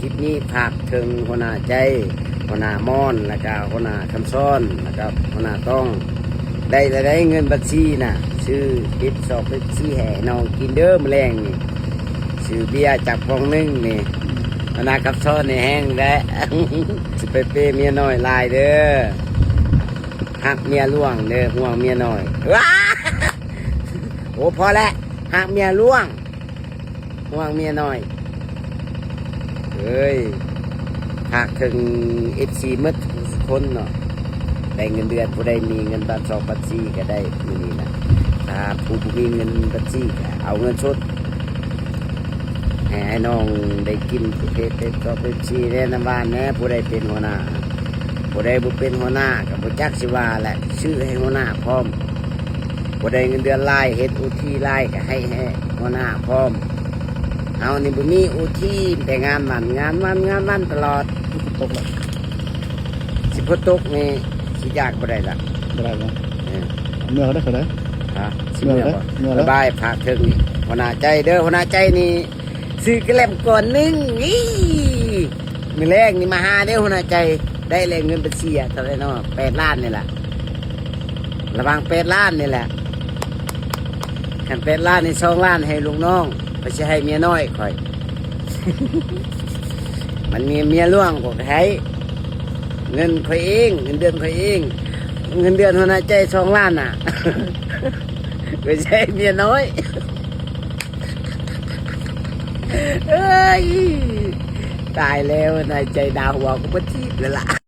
ຄລິບນີ້ຝາກເຖິງຫົວໜ້າໃຈ, ຫົວໜ້າມອນ ແລ້ວກະຫົວໜ້າຄຳສອນ ແລ້ວກະຫົວໜ້າຕ້ອງ ໄດ້ລະໄດ້ເງິນບັນຊີນະ ຊື້ເປັບຊອກເປັບຊີໃຫ້ນ້ອງກິນເດີມື້ແລງນີ້ ຊື້ເບຍຈັກປ່ອງໜຶ່ງນີ້. ອືມ ຫົວໜ້າຄຳສອນນີ້ແຮງແຫຼະ ຊິໄປເປເມຍນ້ອຍຫຼາຍເດີ. ຮັກເມຍຫຼວງເດີ ຫ່ວງເມຍນ້ອຍ. ວ້າ ໂອ້ ພໍແລ້ວ ຮັກເມຍຫຼວງ ຫ່ວງເມຍນ້ອຍ. ເອີຍ ຝາກເຖິງເອັຟຊີໝົດທຸກຄົນເນາະ ໄດ້ເງິນເດືອນ ຜູ້ໃດມີເງິນບາດຊອກບັນຊີກໍໄດ້ມື້ນີ້ນະ. ຖ້າຜູ້ບໍ່ມີເງິນບັນຊີກໍເອົາເງິນສົດ ໃຫ້ອ້າຍນ້ອງໄດ້ກິນເປັບ ເປັບຊອກເປັບຊີແດ່ ນ້ຳຫວານແດ່. ຜູ້ໃດເປັນຫົວໜ້າ ຜູ້ໃດບໍ່ເປັນຫົວໜ້າກໍບໍ່ຈັກຊິວ່າແຫຼະ ຊື້ໃຫ້ຫົວໜ້າພ້ອມ. ຜູ້ໃດເງິນເດືອນຫຼາຍ ເຮັດໂອທີຫຼາຍກໍໃຫ້ ໃຫ້ຫົວໜ້າພ້ອມ. ເຮົານີ້ບໍ່ມີໂອທີ ແຕ່ງານວັນ ງານວັນ ງານວັນຕະຫຼອດ. ຝົນຕົກແລ້ວ ຊິຝົນຕົກນີ້ຊິຢາກບໍ່ໄດ້ລະ ບໍ່ໄດ້ບໍ່? ເອີ ເມືອເດີ ເດີ. ຮະ ຊິເມືອບໍ່? ເມືອແລ້ວ ບາຍບາຍ. ຝາກເຖິງຫົວໜ້າໃຈເດີ ຫົວໜ້າໃຈນີ້ ຊື້ກະແລັມກ່ອນໜຶ່ງນີ້ ມື້ແລງນີ້ມາຫາເດີ ຫົວໜ້າໃຈ. ໄດ້ແລ້ວເງິນໄປເສຍເທົ່າໃດເນາະ ແປດລ້ານນີ້ລະ ລະຫວ່າງແປດລ້ານນີ້ແຫຼະ. ຄັນແປດລ້ານນີ້ ສອງລ້ານໃຫ້ລູກນ້ອງ ຂ້ອຍຊິໃຫ້ເມຍນ້ອຍຂ້ອຍ. ມັນມີເມຍຫຼວງກໍໃຫ້ ເງິນຂ້ອຍເອງ ເງິນເດືອນຂ້ອຍເອງ ເງິນເດືອນຫົວໜ້າໃຈສອງລ້ານນະ ໄປໃຊ້ເມຍນ້ອຍ. ເອີຍ ຕາຍແລ້ວ ນາຍໃຈດາຫົວກູບໍ່ທີບແລ້ວລະ.